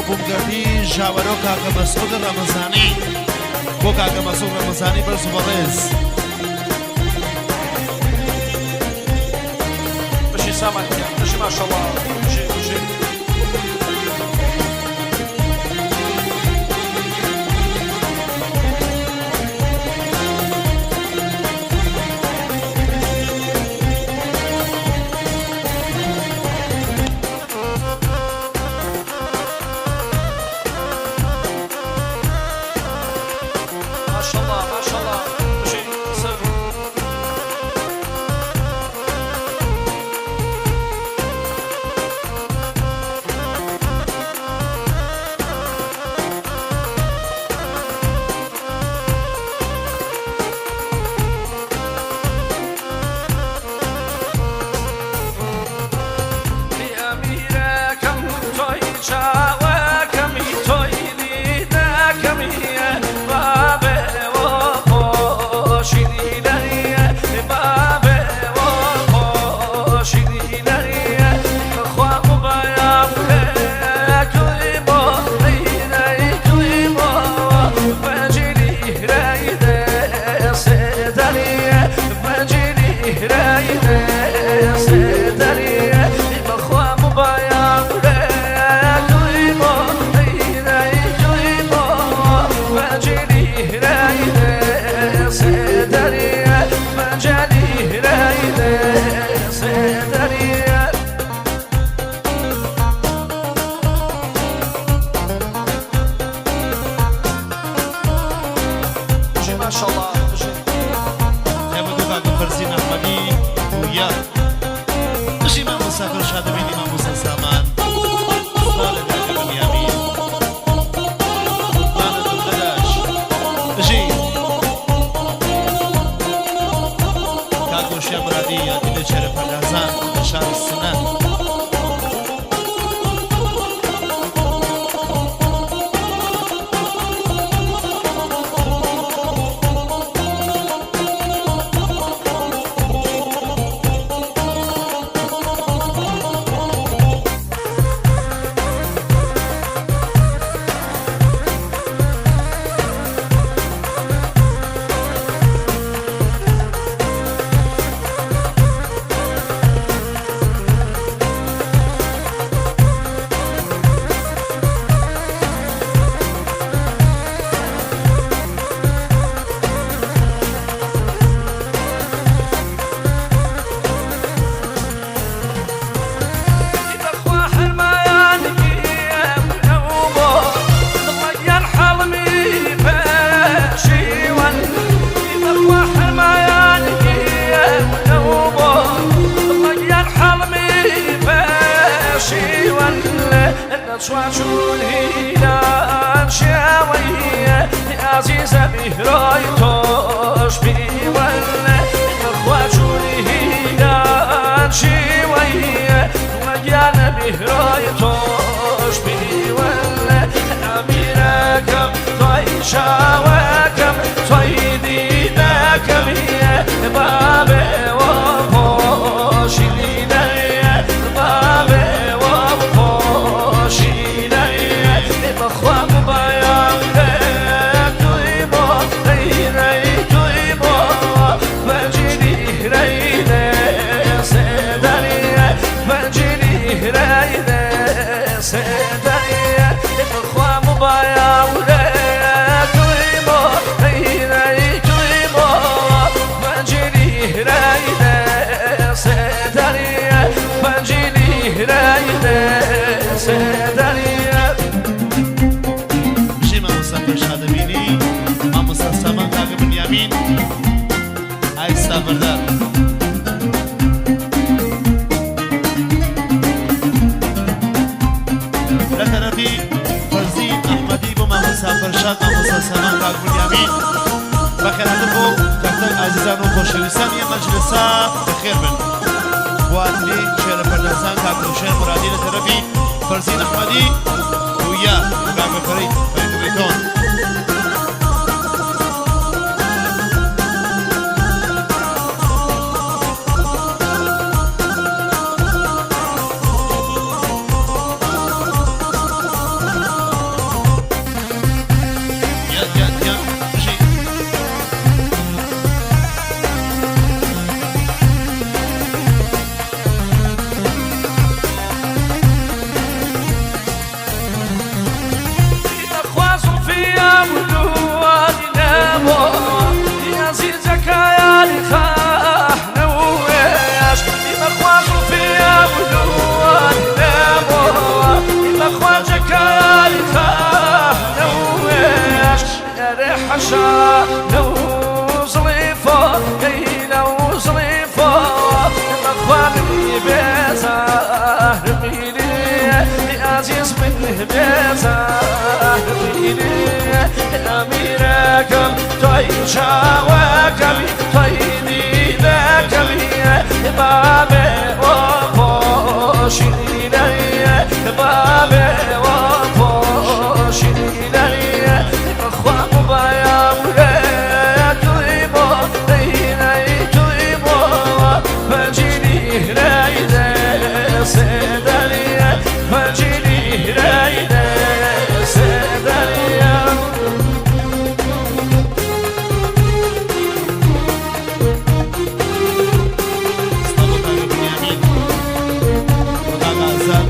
بوومگردی ژاوەرۆ کاکە مەسعود ڕەمەزانی بۆ کاکە مەسعود ڕەمەزانی بەرز و بەڕێز. بژی سامان گیان بژی ماشەڵا بژی بژی. ماشەڵا ماشەڵا بژی سەر. ئەمیرەکەم تۆی چاوەکەمی تۆی دیدەکەمی بابێ خۆشی دیدەیە بابێ خۆشی دیدەیە خوا مبایان کوی بۆ کوی بۆ بەجیلی رایدە سێدەریە بەجیلی رایدە سێدەریە بەخوا مبایان کوی بۆ کوی بۆ بەجیلی رایدە سێدەریە بەجەلی رایدە سێدەریە. بژی ماشەڵا بژی. تایبەت بۆ کاکە فەرزین ئەحمەدی پویا. بژی مامۆستا فەرشاد دەبینی مامۆستا سامان. سڵاو لە کاکە بنیامین. قوربانت بم دەداش. بژی کاک هۆشیار مرادی یادی لە چێرە پەردازان لە شاری سنە. بەخوا حرمانێکی ئەو بۆ دڵەگیان حەڵمی پەشیوان بەخوا حرمانێکی ئەو بۆ دڵەگیان حەڵمی پەشیوان نەچوان هیلان شێوەیە ئازیزە میهرای تۆش پیوەن بەخوا چوون هیلان شێوەیە گیانە میهرای تۆش پیوەن ئەمیرەکەم تۆی چاوەکەم تۆی دیدەکەم بابێ خۆشی دیدەیە بابێ خۆشی دەیە بەخوا بایان توی بۆ توی بۆ بەجیلی رەیدە سێدەریە بەجیلی رەیدە سێدەریە بەخوا مبایان توی بۆ توی بۆ بەجیلی رەیدە سێدەریە بەجیلی رەیدە سێدەریە. بژی مامۆستا فەرشاد دەبینی مامۆستا سامان کاکە بنیامین ئای سابردار. لە تەرەفی فەرزین ئەحمەدی بۆ مامۆستا فەرشاد مامۆستا سامان کاک بنیامین بەخێرهاتن بۆ تەک تەک ئازیزان و خۆشەویستانی ئەم مەجلسە بەخێر بن. بۆ ئاتلی چێرە پەردازان کاک هۆشیار مرادی لە تەرەفی فەرزین ئەحمەدی پویا کاکە فەرید فەرید ریتۆن. حشا لو زليفة لو زليفة مخواني بيزا ميلي عزيز من بيزا ميلي أميركم طيشا وكمي طيدي ذاكمي بابي وفوشي لي بابي وفوشي لي أخوان بايا ولا تريبو لينا تريبو فجيني لا سيدالي فجيني لا سيدالي. سڵاو بۆ کاکە بنیامین، بۆ کاکە ئازاد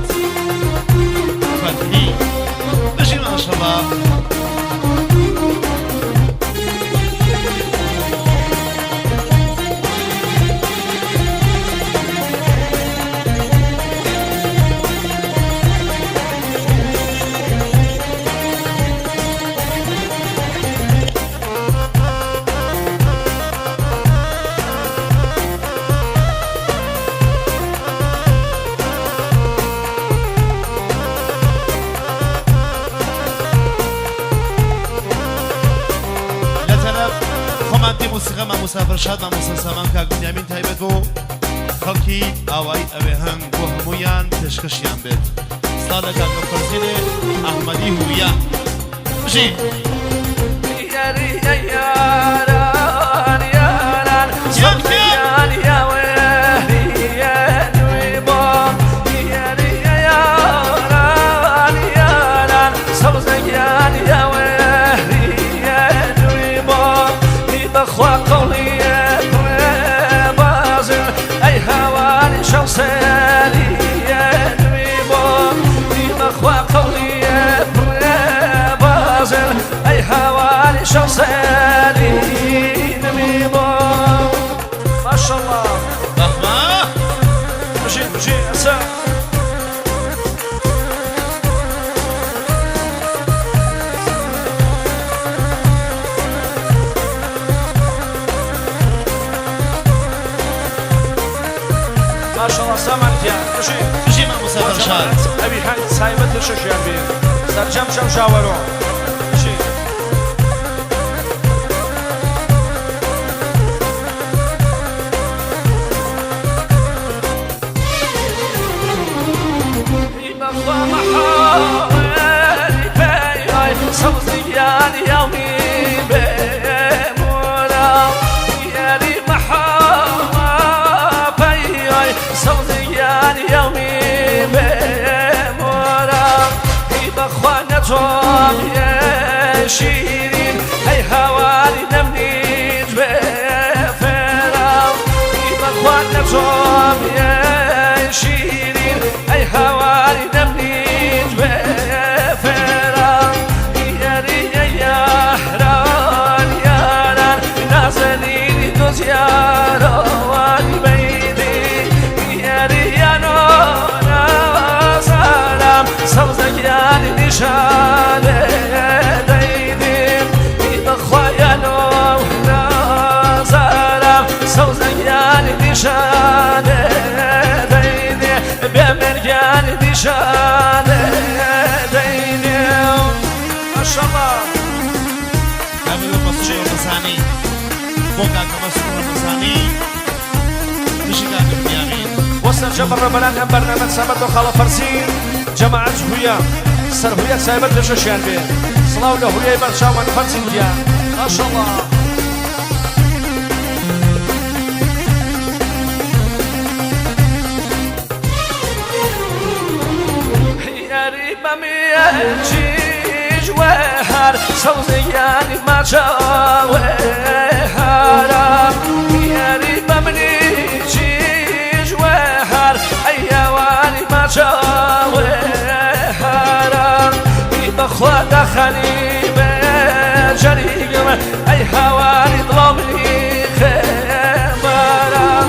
فەتحی، بژی ماشەڵا. لە تەرەف خۆمان تی موسیقا مامۆستا فەرشاد، مامۆستا سامان، کاک بنیامین، تایبەت بۆ خەڵکی ئاوایی ئەوێ هەنگ بۆ هەمویان پێشکەشیان بێت. سڵاو لە کاکە فەرزینێ ئەحمەدی هویا، بژی. یاری یاران یاران یان یا وێری بۆم یاری یاران یاران سەوزەگیان یا وێری بۆم بەخوا قەوڵی بازن ئەی هاواری شەوسەری بۆم بەخوا قەوڵی بازن ئەی هاواری شەوسەری بۆم. ماشاءالله. بەخوا. بژی بژی ئەسا. ماشاءالله سامان گیان، بژی. بژی مامۆستا فەرشاد. ئەوی هەنگ سایبەت لە شەشیان بێ سەرجەم شەم شاوەرۆ، بژی. بەخوا مەحاڵی پێی سەوزیان یامی بێمۆرا یاری مەحاڵ پێی سەوزیان یامی بێمۆرا بەخوا نەچۆم شیرین ئەی هاواری نەمنیج بێفێرام بەخوا نەچۆم شیرین ئەی هاواری نەمنیج بێفێرام یاری یاران یاران نازەنینی دۆزیارەوانی بەیدی یاری یانۆ نازارام سەوزەگیانی نیشانێ دەیدیم بەخوایانۆ نازارام سەوزەگیانی نیشانێ دەیدی بێمەرگیانی نیشانێ دەیدی. ماشاءالله. کاکە مەسرور ڕەمەزانی، بۆ کاکە مەسرور ڕەمەزانی، بژی کاکە بنیامین. وەسەر بەڕێبەران ئەم بەرنامە سابەت بۆ خاڵە فەرزین جەماعەت هویا سەر هویا سایبەت لە شەشیان بێ. سڵاو لە هویای بەرچاوان فەرزین گیان، ماشاءالله. یاری بەمیەچیش وهر سەوزیانی ماچاوێ هارام یاری بەمنی چیش وهر ئەیاوانی ماچاوێ هارام بەخوا دەخەنی بێجەریگم ئەی هاواری دڵۆمنی خێبارام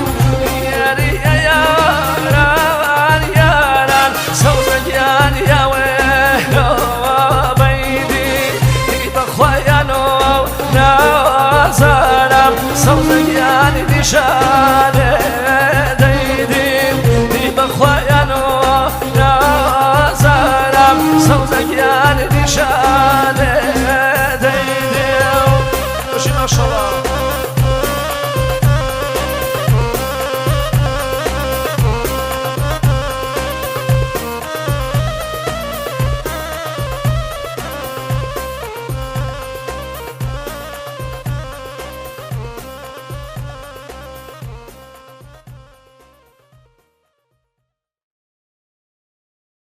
یاری یاران یاران سەوزەگیان یاوێ بەیدی بەخوایانۆ نازانم سەوزە گیانی نیشانێ دەیدیم دی بەخوایان و نازانم سەوزە گیانی نیشانێ.